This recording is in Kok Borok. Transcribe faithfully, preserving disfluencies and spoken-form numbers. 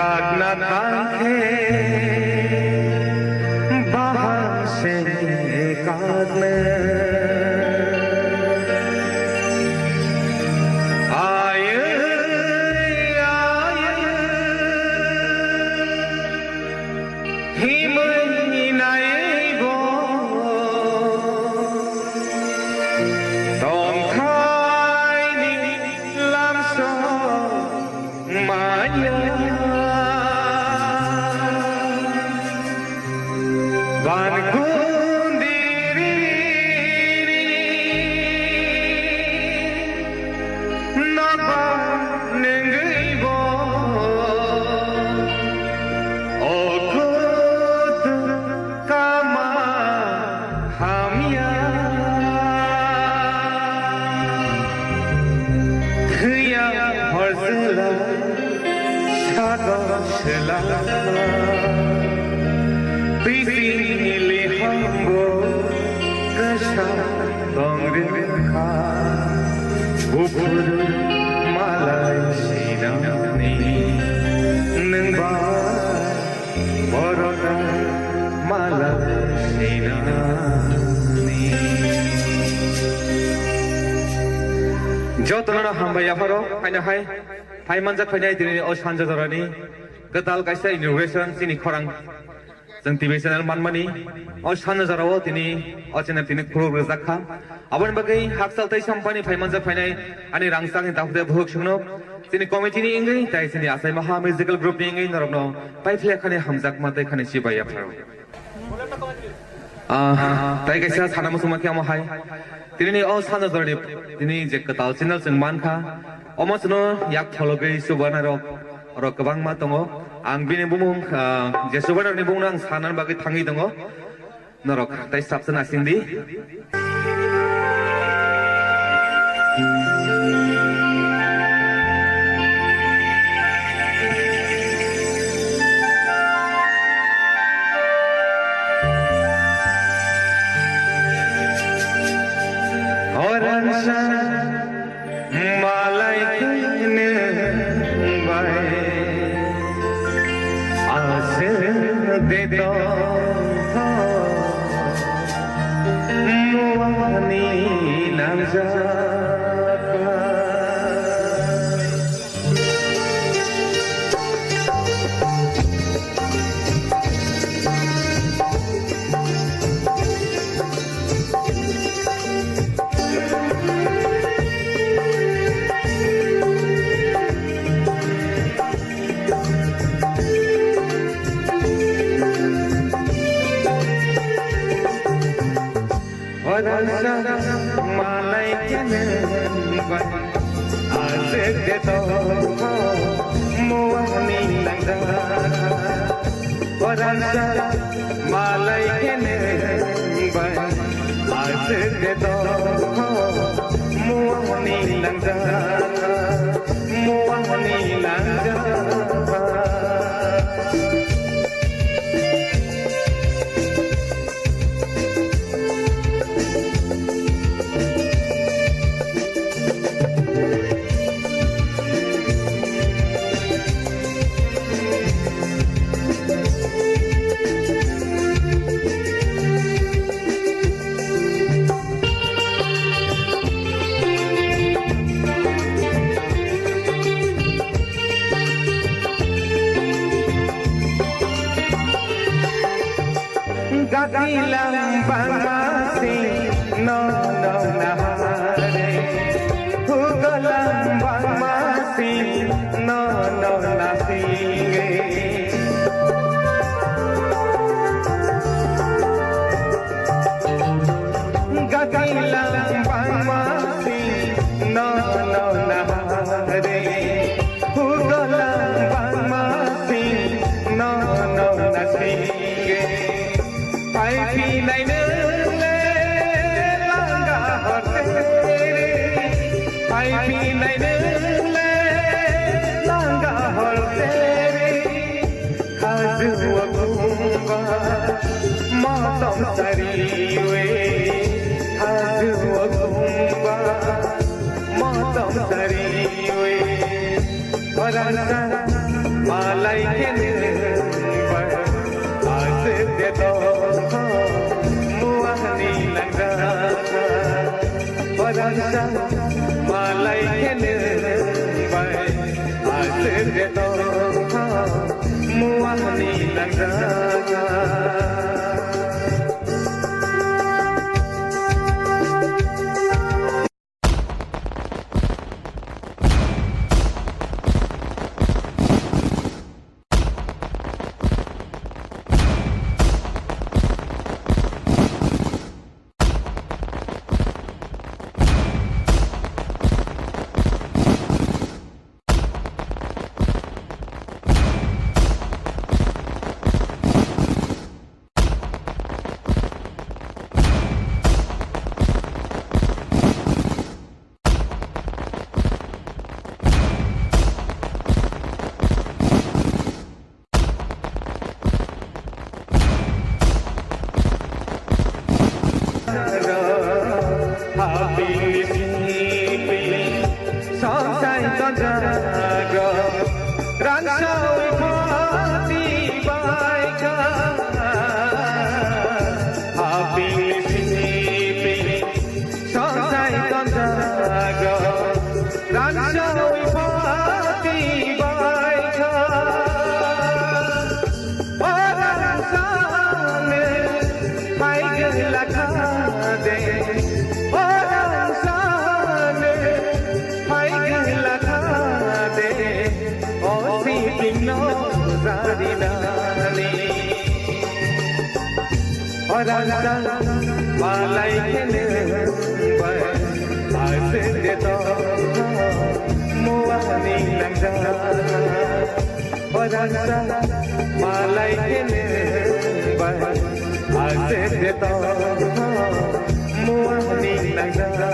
Kakna thangkhe baham se kakna. Aye, aye, himwi naibo tongthaini lamsong maya. Ban kundiri naba nengwi bo okut kama hamya. Thwiya horsela sado sela, twising ili hambo kasa tongri kha. Buphuru malai sinani nengba. Borok mala sinani. Jotono hambai yapharo, haino hai, hai manjak phainai tini o sanja jorani kwtal kaisa inauguration chini khorang. Chwng T V channel manmani o sanja jorao tini o channel tini khuluk rwjak kha. Aboni bagwi hakchal tei sampani phai manjak phainai ani rangchakni dakhde buhuk sungno chini committee ni wngwi tei chini Achai Maha Musical Group ni wngwi norokno paiphlai khani hamjakma tei khani chibai yapharo. Ah, tei kaisa sana muchungma khe omo hai. Tini ni o sana jorani tini je kwtal channel chwng mankha, omo chwngno yak phologwi chubanai rok, rok kwbangma tongo. Ang bini bumung, ah, je chubanai rokni bumungno ang sanani bagwi thangwi tongo. Norok tei sabsa nasing di. Orang sa Malai kene bai aswk de tongtho muani nangjak. Malai kene bai aswk de tongtho muani nangjak. Oransa malai kene bai aswk de tongtho muani nangjak, muani nangjak. Gati lang bangma sing no no nahare, huga lang bangma sing no no nasinge. Gati lang bangma sing no no nahare, huga lang bangma sing no no nasinge. Pai phi nai nung le langa hor tere, pai phi nai nung le langa hor tere. Hajua kumba matam sariwe, hajua kumba matam sariwe. Barasa Malai khe nwng bai aswk de tongkha, muani nangjakha. Orangsa malai khe nwng bai aswk de tongkha, muani nangjakha. Songchai tonjago, ranchawi pati baikha. O rangsane, hai gela kha de. O rangsane, hai gela kha de. O siting no jarinani. Orangsa malai khe nwng bai aswk de tongkha, muani nangjakha. Orangsa malai khe nwng bai aswk de tongkha, muani nangjakha.